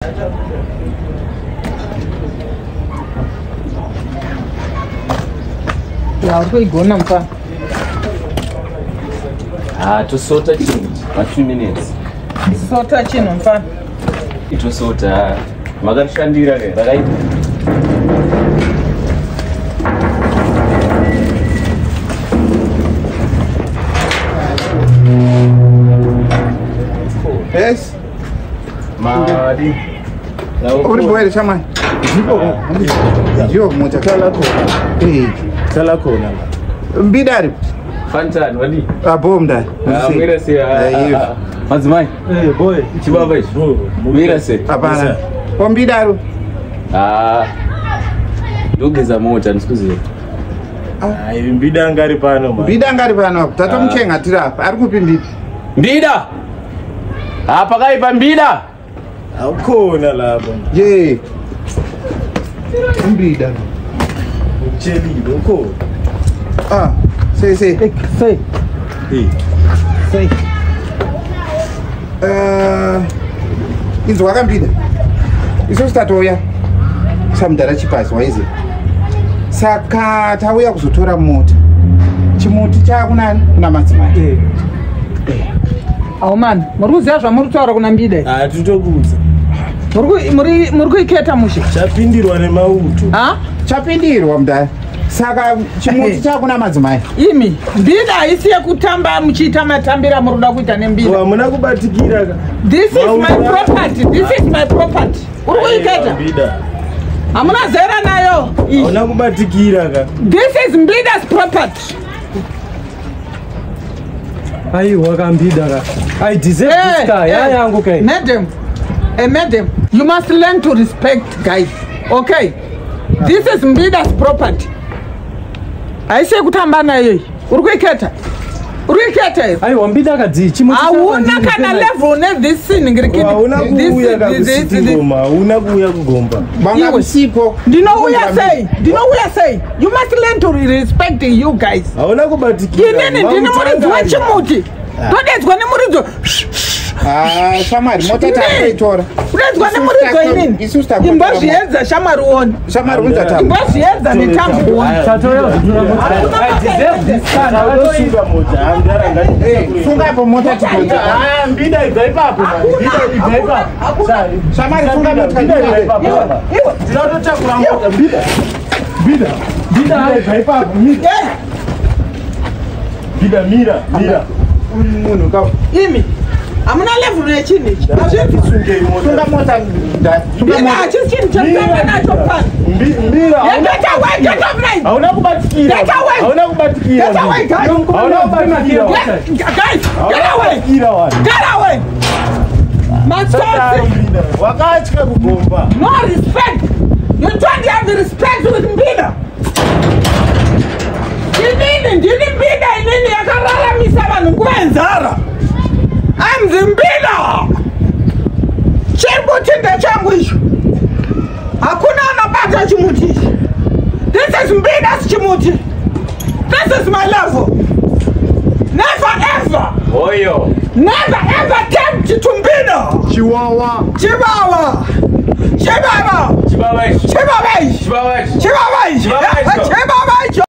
Ya, uri kuigona mufana. Ah, tosota chinhu ma 2 minutes. Sota chinhu mufana. Itosota. Makarishandira ke rakaita. Yes. Madi. Uri boere shamani. Ndipo. Ndiyo mota. Tala khona. Eh. Tala khona la. Mbidari. Fantan wadi. Abo mdari. Ah, mwira se. Eh, Madzimai. Eh boy. Chibaba ichi. Mwira se. Hapana. Wambidaro. Ah. Ndogeza mota ndisikuziva. Hayi Mbida angari pano man. Mbida angari pano apa. Tatomuchengatira apa. Ari kupi Mbida? Mbida. Ah, pakaipa Mbida. Awukhona lapha. Ye. Mbida. Ukutshelile ukhona. Ah, sei sei. Sei. Eh. Sei. Eh, inzwa kambida. Isusu tatouya. Samudhara chipazi waizi. Saka tauya kuzotora mota. Chimuti chakunani? Kuna madzimai. Eh. Aumani, muri kuziva zvamuri kutaura kuna Mbida? Ah titokuudza. Muri kuiketa mushe? Chapindirwa nemauto. Ha? Chapindirwa mudhara. Saka chimuti chakuna madzimai. Imi, Mbida haisi yekutamba muchiita matambira muri kuda kuita nembida. Hamuna kubatikira ka. This is my property. This is my property. Uri kuiketa? Mbida. Hamuna zera nayo. Iyi. Hauna kubatikira ka. This is Mbida's property. Aiwa kambida ka. I deserve this car. Ya yangu kai. Madam, hey, madam, you must learn to respect guys. Okay? This is Mbida's property. Haisi yekutamba nayo iyi. Uri kuiketa? Uri kuiketa here? Aiwa mbida kadzi chimuti. Hauna kana level ne this thing. Hauna kuuya kakusitingoma, hauna kuuya kugomba. Vanga Iwe. kusipo. Ndinouya sei? Ndinouya sei? You must learn to respect you guys. Hauna kubatikira. Inini ndini muridzi wechimuti. Todedzwa nemuridzo. Ah, shamwari mota takuitora. Kudedzwa nemuridzo inini. Isusu takuitora. Imbozviedza shamwari uone. Shamwari unza tambo. Imbozviedza netambo uone. Tatoya kuzotora mota. I deserve this car. Ndakatosunga mota. Ah mudhara ngati. Eh, sunga apo mota tigonza. Ah Mbida ibva ipapo man. Mbida ibva ipapo. Shamwari sunga mota. Mbida ibva ipapo. Iwe. Tinototakura mota Mbida. Mbida. Mbida ibva ipapo. Mbida. Mbida mira, mira. Munhu ka. Imi. Hamuna level yechinhu ichi. Hazvibvi. Sungei mota. Sunga mota. Sunga Mbida mota. hachisi chinhu chekutamba nacho pano. Mbira. Get away, get off me. Hauna kubatikira. Get away. Hauna kubatikira. Get away, guys. Hauna kubatikira. Guys, get away. Kubatikira wani. Get away. Matsotsi. Mbida. Wakatya kugomba. No respect. You don't have the respect with Mbida. Inini ndini Mbida inini yakararamisa vanhu nguva yenzara. I'm the Mbida. Chimuti ndechangu icho. Hakuna anobata chimuti ichi. This is Mbida's chimuti. This is my level. Never ever, Oyo. never ever tempt to Mbida. Chiwawa. Chibaba. Chibaba. Chibaba ichi. Chibaba ichi. Chibaba ichi. Chibaba ichi. Chibaba icho. Chibaba icho.